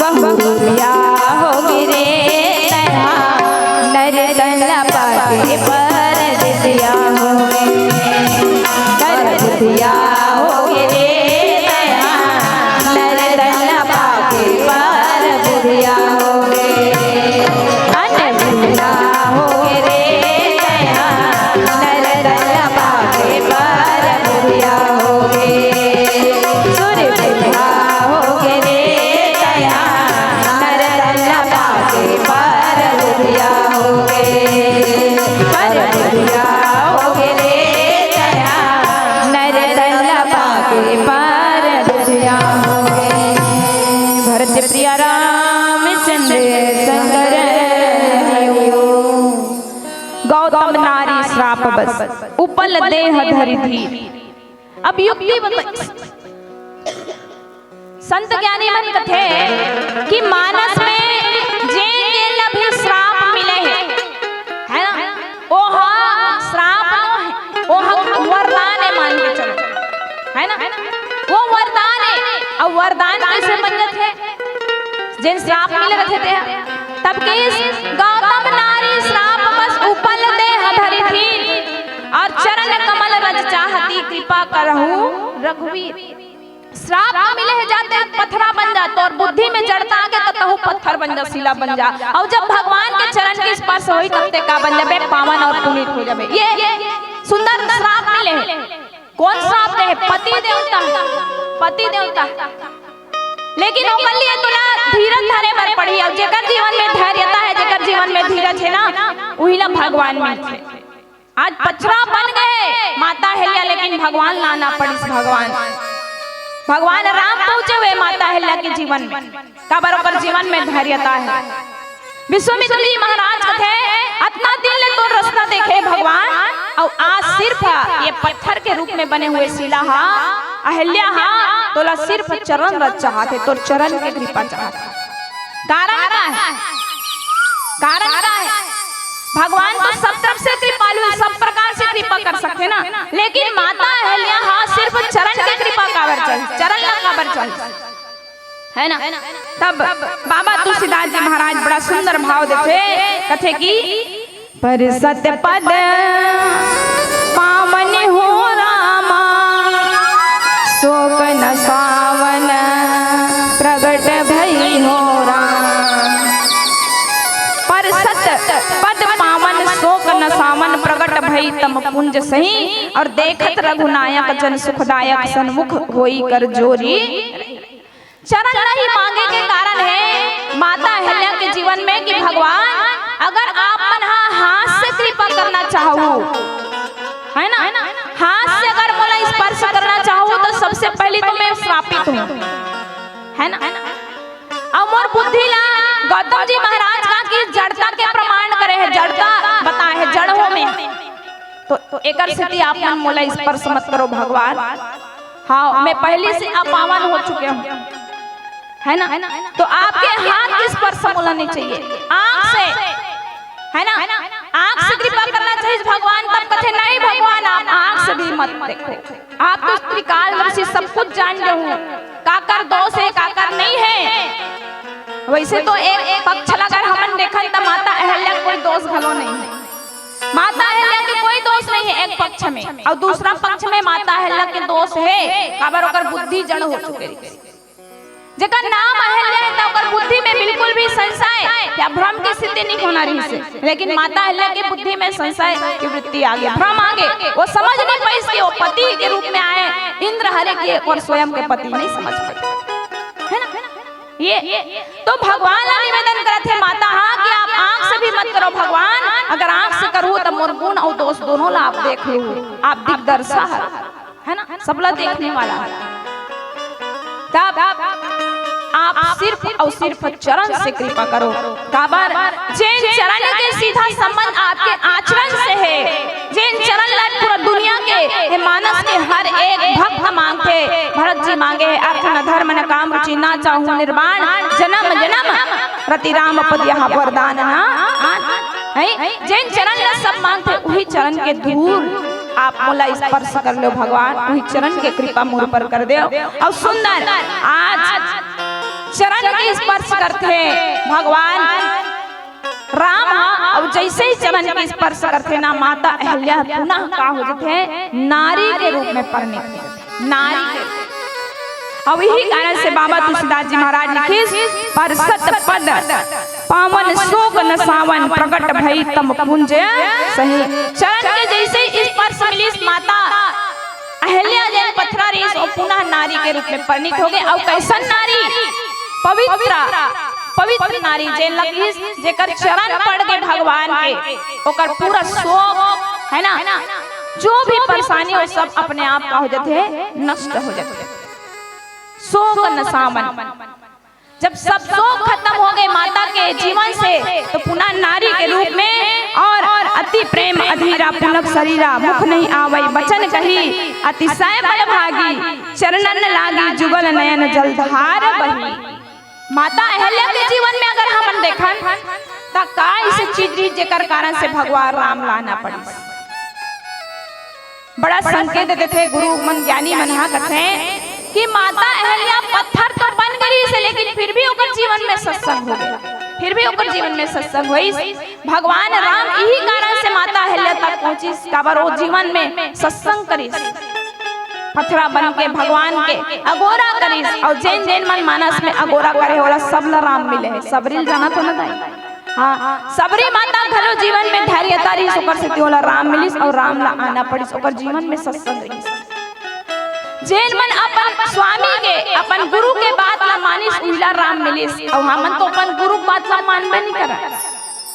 बहुरिया होगे रे तैंहा, नर तन ला पाके परदेसिया होगे। परदेसिया होगे रे तैंहा, नर तन ला पाके परदेसिया होगे। अनबुला होगे रे तैंहा, नर तन ला पाके परदेसिया होगे। सुरबुला होगे रे तैंहा, नर तन ला पाके परदेसिया होगे। पर गौतम नारी श्राप बस, उपल देह धरि धीर। अब युक्ति बता, संत ज्ञानी मन कथे कि मानस में जेन जेन ला भी श्राप मिले हे, है ना, ओहा श्राप नो हे, ओहा वरदान हे, मान के चलो, है ना, वो वरदान हे। अब वरदान कैसे बन जाथे? जेन श्राप मिले रथे ते, तब के गौतम नारी श्राप बस, उपल देह धरि धीर, और चरण कमल रज चाहती, कृपा करहु रघुवीर। श्राप तो मिले हे, जाते पथरा बन जा, तोर बुद्धि में जड़ता आगे तो तहू पत्थर बन जा, शिला बन जा। और जब भगवान के चरण के स्पर्श होई, तब ते का बन जाबे? पावन और पुनीत हो जाबे। ये सुंदर श्राप मिले हे। कौन श्राप दे हे? पति देवता, पति देवता। लेकिन ओकर लिए तोला धीरज धरे बर पड़ही। और जेकर जीवन में धैर्यता हे, जेकर जीवन में धीरज हे ना, उही ला भगवान मिलथे। आज पथरा बन गए माता अहिल्या, लेकिन भगवान लाना पड़िस। भगवान, भगवान राम पहुंचे हुए माता अहिल्या के जीवन में, काबर ओकर जीवन में धैर्यता हे। विश्वामित्र जी महाराज कथे, "अतना दिन ले तोर रस्ता देखे भगवान, अउ आज सिर्फ ये पत्थर के रूप में बने हुए शिला हा, अहिल्या हा, तोला सिर्फ चरण रज चाहत हे, तोर चरण के कृपा चाहत हे।" कारण का हे? कारण का हे? भगवान तो सब तरफ से कृपालु हे, सब प्रकार से कृपा कर सकथे ना, लेकिन माता अहिल्या हा सिर्फ चरण के कृपा काबर चाही, चरण ला काबर चाही, है ना? तब बाबा तुलसीदास जी महाराज बड़ा सुंदर भाव देथे, कथे कि, "परसत पद पावन हो रामा, शोक नसावन प्रगट भई हो राम।" परसत पद पावन शोक नसावन प्रगट भई तम पुंज सही, और देखत रघुनायक जन सुखदायक सन्मुख होई कर जोरी। चरण ला ही मांगे के कारण हे माता अहिल्या के जीवन में कि भगवान, अगर आप मन हा हाथ से कृपा करना चाहू, है ना, हाथ से अगर मोला स्पर्श करना चाहू, तो सबसे पहली तो मैं श्रापित हूँ, है ना। अब मोर बुद्धि ला गौतम जी महाराज का कि जड़ता के प्रमाण करे हे, जड़ता बताए हे, जड़ हो में। तो एकर सेती आप मन मोला स्पर्श मत करो भगवान। हाँ, मैं पहले से अपावन हो चुके हूँ, है ना? तो आपके हाथ के स्पर्श मोला नहीं चाहिए, आँख से, है ना? आँख से कृपा करना चाहिए भगवान। तब कथे, "नहीं भगवान, आप आँख से भी मत देखो, आप तो त्रिकालदर्शी, सब कुछ जान रहे हो, काकर दोष हे, काकर नहीं हे।" वैसे तो एक पक्ष ला अगर हमन देखन त माता अहिल्या कोई दोष घलो नहीं हे। माता अहिल्या के कोई दोष नहीं हे एक पक्ष में, और दूसरा पक्ष में माता अहिल्या के दोष हे, काबर ओकर बुद्धि जड़ हो चुके हे। जेकर नाम अहिल्या हे, त ओकर बुद्धि में बिल्कुल भी संशय या भ्रम के स्थिति नहीं होना रहिस हे। लेकिन माता अहिल्या के बुद्धि में संशय की वृत्ति आ गे, भ्रम आ गे, वो समझ नहीं पाइस कि वो पति के रूप में आए, इंद्र हरे के और स्वयं के पति नहीं समझ पाइस, है ना? ये तो भगवान ला निवेदन करत हे माता हा कि आप आँख से भी मत करो भगवान, अगर आँख से करहू त मोर गुण और दोष दोनों ला आप देख लेहू, आप दिग्दर्शा हर, है ना, सबला देखने वाला हे। तब आप सिर्फ और सिर्फ चरण से कृपा करो, काबर जेन चरण के सीधा संबंध आपके आचरण से हे, जेन चरण ला पूरा दुनिया के, हे मानस के हर एक भक्त मांगथे, भरत जी मांगे हे, अर्थ न धर्म न काम रुचि, ना चाहूं निर्वाण जन्म जन्म, रति राम पद यह वरदान ना आन। है? जेन चरण ला सब मांगथे, उही चरण के धूल आप मोला स्पर्श कर लो भगवान, उही चरण के कृपा मोर पर कर दो। और सुंदर आज चरण के स्पर्श करथे भगवान राम हा, अउ जैसे ही चरण के स्पर्श करथे ना, माता अहिल्या पुनः का हो जथे? नारी के रूप में परिणित हो जथे, नारी के रूप। अउ यही कारण से बाबा तुलसीदास जी महाराज लिखिस, "परसत पद पावन शोक नसावन, प्रगट भई तम पुंज सही।" चरण के जैसे ही स्पर्श मिलिस, माता अहिल्या जेन पथरा रहिस, वो पुनः नारी के रूप में परिणित हो गे। अउ कैसन नारी? पवित्र, पवित्र नारी, जेन लगिस, जेकर चरण पड़ गे भगवान के, ओकर पूरा शोक, है ना, जो भी परेशानी हो, सब अपने आप का हो जथे, नष्ट हो जथे। शोक नसावन, जब सब शोक खत्म हो गे माता के जीवन से, तो पुनः नारी के रूप में और अति प्रेम अधीरा पुलक सरीरा, मुख नहीं आवै बचन कही। अतिशय बड़भागी चरणन लागी, जुगल नयन जलधार बही। माता अहल्या के जीवन में अगर हमन देखन, त का ऐसे चीज रहिस जेकर कारण से भगवान राम ला आना पड़िस? बड़ा संकेत देथे गुरु मन, ज्ञानी मन हा कथे कि माता अहल्या पत्थर तो बन गे रहिस, लेकिन फिर भी ओकर जीवन में सत्संग हो गया, फिर भी ओकर जीवन में सत्संग होइस। भगवान राम इही कारण से माता अहल्या तक पहुंचिस, काबर वो जीवन में सत्संग करिस, पथरा बन के भगवान के अगोरा करिस। और जेन जेन मन मानस में अगोरा करे, ओला सब ला राम मिले हे। सबरी ल जानत हो ना दाई? हाँ, सबरी माता घलो जीवन में धैर्यता रहिस, ओकर सेती ओला राम मिलिस और राम ला आना पड़िस, ओकर जीवन में सत्संग रहिस। जेन मन अपन स्वामी के, अपन गुरु के बात ला मानिस, उहिला राम मिलिस। और हमन तो अपन गुरु के बात ला मानबे नहीं करन,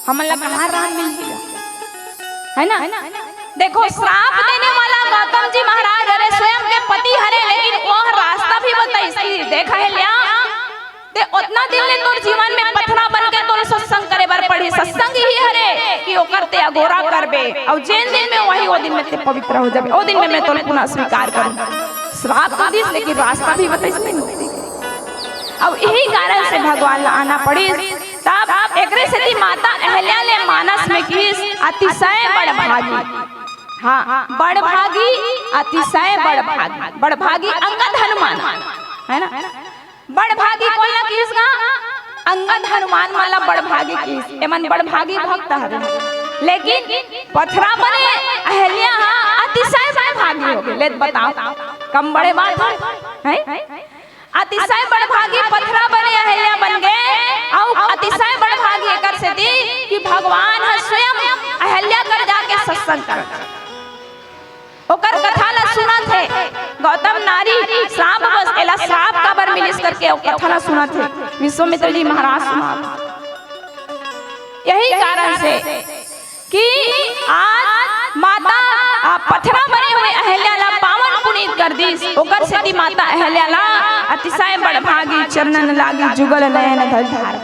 हमन ला कहाँ राम मिलही? है ना? देखो, श्राप देने वाला गौतम जी महाराज हरे, स्वयं के पति हरे, लेकिन वो रास्ता भी बताइस कि देख अहल्या, ते ओतना दिन ले तोर जीवन में पथरा बन के तोर सत्संग करे बर पड़ही। सत्संग ही हरे कि ओकर ते अगोरा करबे, और जेन दिन में वही, वो दिन में ते पवित्र हो जाबे, वो दिन में मैं तोर पुनः स्वीकार करूँ। श्राप तो दिस, लेकिन रास्ता भी बताइस नहीं। अब यही कारण से भगवान ला आना पड़िस। तब एकरे सेती माता अहल्या ले मानस में किहिस, अतिशय बड़भागी। हाँ, बड़भागी, अतिशय बड़भागी। बड़भागी अंगद हनुमान, है ना? बड़भागी कोन ला किहिस गा? अंगद हनुमान मन ला बड़भागी किहिस। एमन बड़भागी भक्त हरे, लेकिन पथरा बने अहल्या हा अतिशय बड़भागी हो गे। ले बताओ, कम बड़े बात है, हैं? अतिशय बड़भागी पथरा बने अहल्या बन गे, अउ अतिशय बड़भागी एकर सेती कि भगवान ह स्वयं अहल्या कर जाके सत्संग करत हे, ओकर कथा ला सुनत हे। गौतम नारी श्राप बस, एला श्राप काबर मिलिस करके ओ कथा ला सुनत हे, विश्वामित्र जी महाराज सुनात हे। यही कारण से कि आज माता, आ, पथरा बने हुए अहल्या ला पावन पुनीत कर दिस, ओकर सेती माता अहल्या ला अतिशय बड़भागी चरणन लागी जुगल नयन धर धार।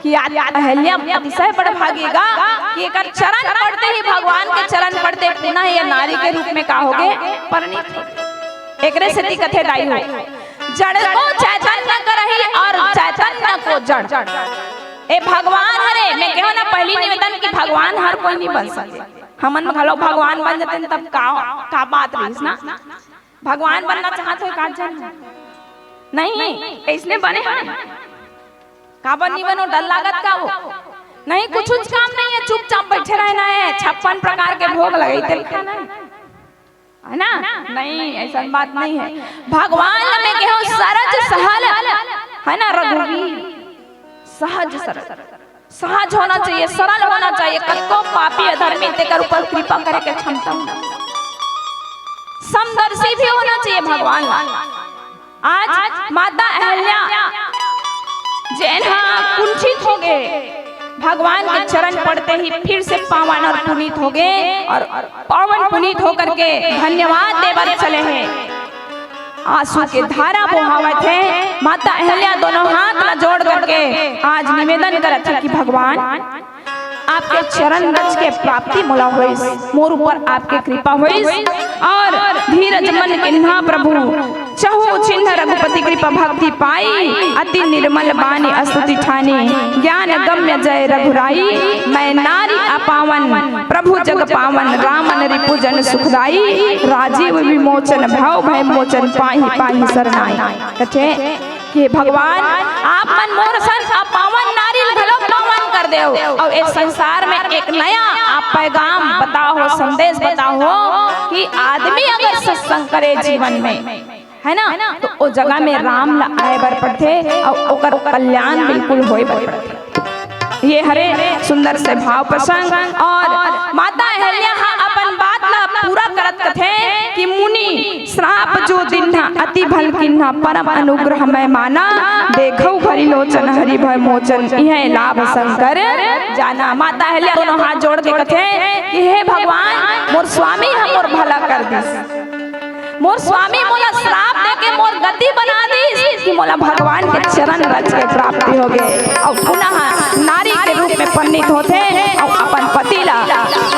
कि आज अहल्या अतिशय बड़भागी गा कि एकर चरण पड़ते ही, भगवान के चरण पड़ते पुनः ये नारी के रूप में का होगे? परिणित होगे। एकरे सेती कथे दाई हो, जड़ को चैतन्य करही और चैतन्य को जड़। ए भगवान हरे, मैं कहेंव ना पहली निवेदन कि भगवान हर कोई नहीं बन सके। हमन घलो भगवान बन जातेन तब का, का बात रहिस ना? भगवान बनना चाहत हो का जन? नहीं, अइसने बने हन। काबर नहीं बनो, डर लागत का वो? नहीं, कुछुच काम नहीं है, चुपचाप बैठे रहना है, छप्पन प्रकार के भोग लगे, तेल खाना है। है ना? नहीं, अइसन बात नहीं है। भगवान में कहो सरज सहल, है ना, रघुवीर, सहज सरल, सहज होना चाहिए, सरल होना चाहिए। कतको पापी अधर्मी तेकर ऊपर कृपा करे के क्षमता होना, समदर्शी भी होना चाहिए भगवान। आज माता अहल्या जेन हा कुंठित हो गे, भगवान के चरण पड़ते ही फिर से पावन और पुनीत हो गे और पावन पुनीत होकर के धन्यवाद देवर चले हैं। आंसू के धारा बोहावत हे। माता अहल्या दोनों हाथ ला जोड़ करके आज निवेदन करत हे कि भगवान, आपके चरण रज के प्राप्ति मोला होइस, मोर ऊपर आपके कृपा होइस और धीरज मन किन्हा प्रभु, चहु चिन्ह रघुपति कृपा भक्ति पाई, अति निर्मल बानी अस्तुति ठानी, ज्ञान गम्य जय रघुराई। मैं नारी अपावन प्रभु जग पावन, रामन रिपु जन सुखदाई, राजीव विमोचन भव भय मोचन पाही पाही सरनाई। कथे कि भगवान, आप मन मोर सन अपावन नारी ल घलो पावन कर देव, अउ ए संसार में एक नया आप पैगाम बताओ, संदेश बताओ कि आदमी अगर सत्संग करे जीवन में, है ना, तो ओ जगह में राम ला आए बर पड़थे अउ ओकर कल्याण बिल्कुल होए बर पड़थे। ये हरे सुंदर से भाव प्रसंग। और माता अहल्या हा अपन बात ला पूरा करत कथे कि मुनि श्राप जो दीन्हा, अति भल कीन्हा, परम अनुग्रह मैं माना। देखउ भरी लोचन हरि भय मोचन, इहै लाभ शंकर जाना। माता अहल्या दोनों हाथ जोड़ के कथे कि हे भगवान, मोर स्वामी हा मोर भला कर दिस। मोर स्वामी मोला श्राप देके मोर गति बना दिस कि मोला भगवान के चरण रज के प्राप्ति होगे। अउ पुनः नारी के रूप में परिणित होथे अउ अपन पति ला,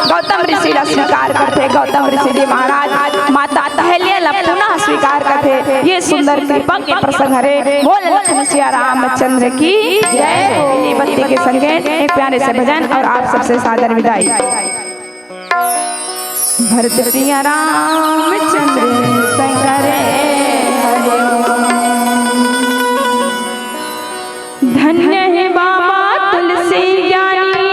गौतम ऋषि ला स्वीकार करथे। गौतम ऋषि जी महाराज माता अहल्या ला पुनः स्वीकार करथे। ये सुंदर कृपा के प्रसंग हरे। बोल लखन सिया रामचंद्र की जय। भक्ति के संगे एक प्यारे से भजन और आप सबसे सादर विदाई। भरत प्रिया रामचंद्र संग करे हरि ओम। धन्य हे बाबा तुलसी ज्ञानी,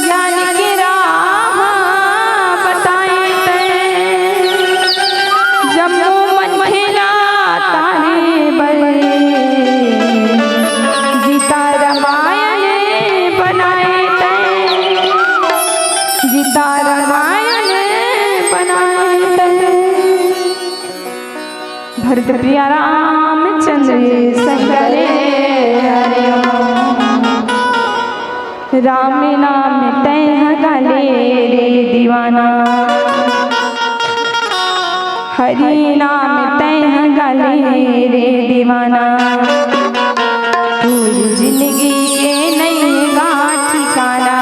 ज्ञान के राह बताए तैं। जम्मो मनखे ला तारे बर गीता रामायण बनाए तैं, गीता रामायण बनाए तैं। भरत प्रिया रामचंद्र संग करे हरि ओम। राम नाम तैं ह गा ले रे दीवाना, हरि नाम तैं ह गा ले रे दीवाना। तोर जिंदगी के नइ हे गा ठिकाना,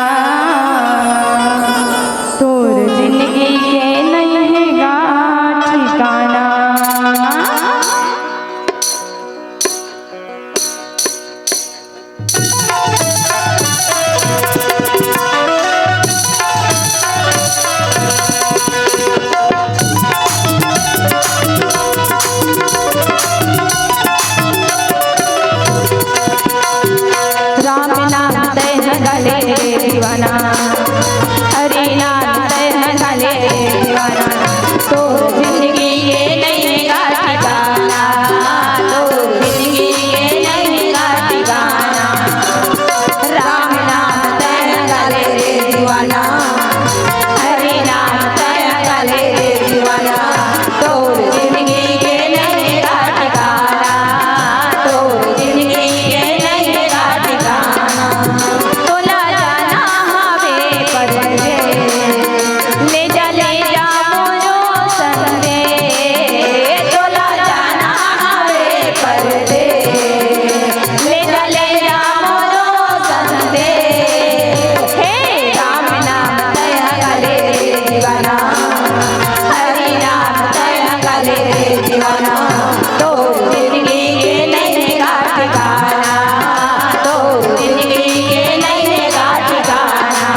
तोर जिंदगी के नइ हे गा ठिकाना। राम नाम तैं ह गा ले रे दीवाना, हरि नाम तैं ह गा ले रे दीवाना। तोर जिंदगी के नइ हे गा ठिकाना, तोर जिंदगी के नइ हे गा ठिकाना। राम नाम तैं ह गा ले रे दीवाना, हरि नाम तैं ह गा ले रे दीवाना। तोर जिंदगी के नइ हे गा ठिकाना, तोर जिंदगी के नइ हे गा ठिकाना। तोला जाना हवे परदेस, ले जा, ले जा मोरो संदेस। तोला जाना हवे परदेस, ले जा, ले जा मोरो संदेस। हे राम नाम तैं ह गा ले रे दीवाना, हरि नाम तैं ह गा ले रे दीवाना। तोर जिंदगी के नइ हे गा ठिकाना, तोर जिंदगी के नइ हे गा ठिकाना।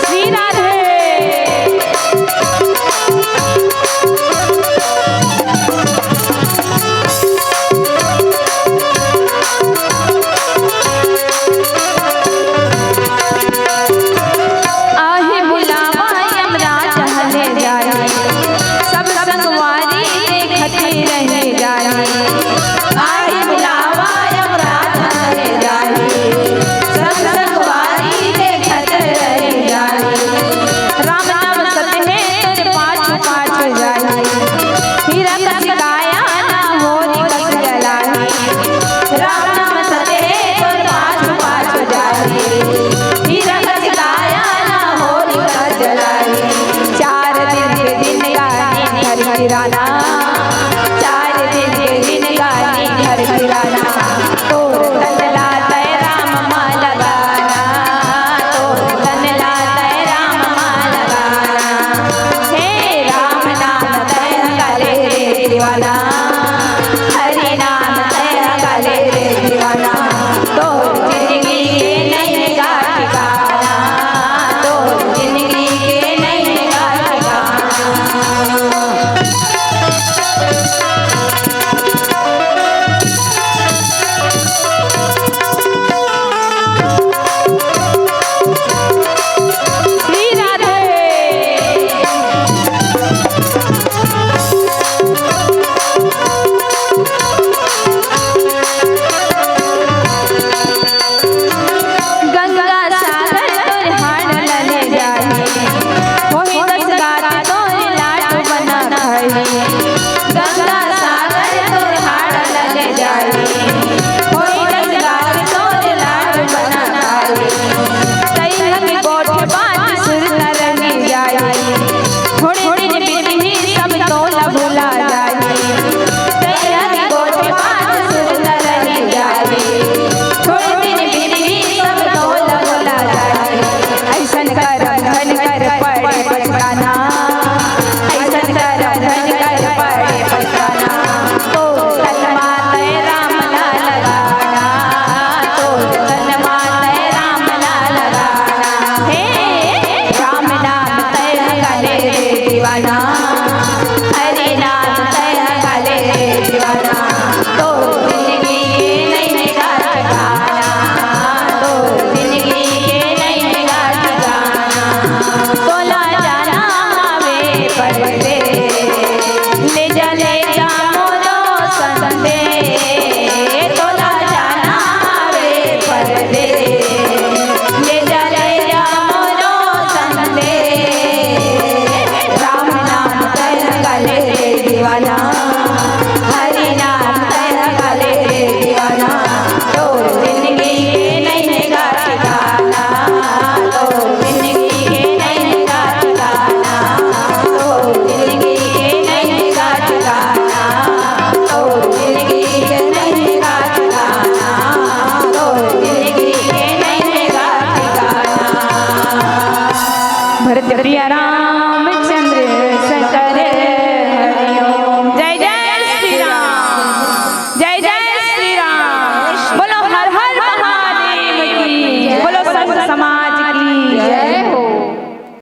श्री राधे। आहे बुलावा यमराज हले जाही, सब संगवारी देखत रहि जाही। आहे बुलावा यमराज हले जाही, सब संगवारी देखत रहि जाही। राम नाम सत्य हे तोर पाछू पाछू जाही, हीरा कस काया ना होरी कस जलाही। राम नाम सत्य हे तोर पाछू पाछू जाही, हीरा कस काया ना होरी कस जलाही। चार दिन के जिंदगानी धरती राना, चार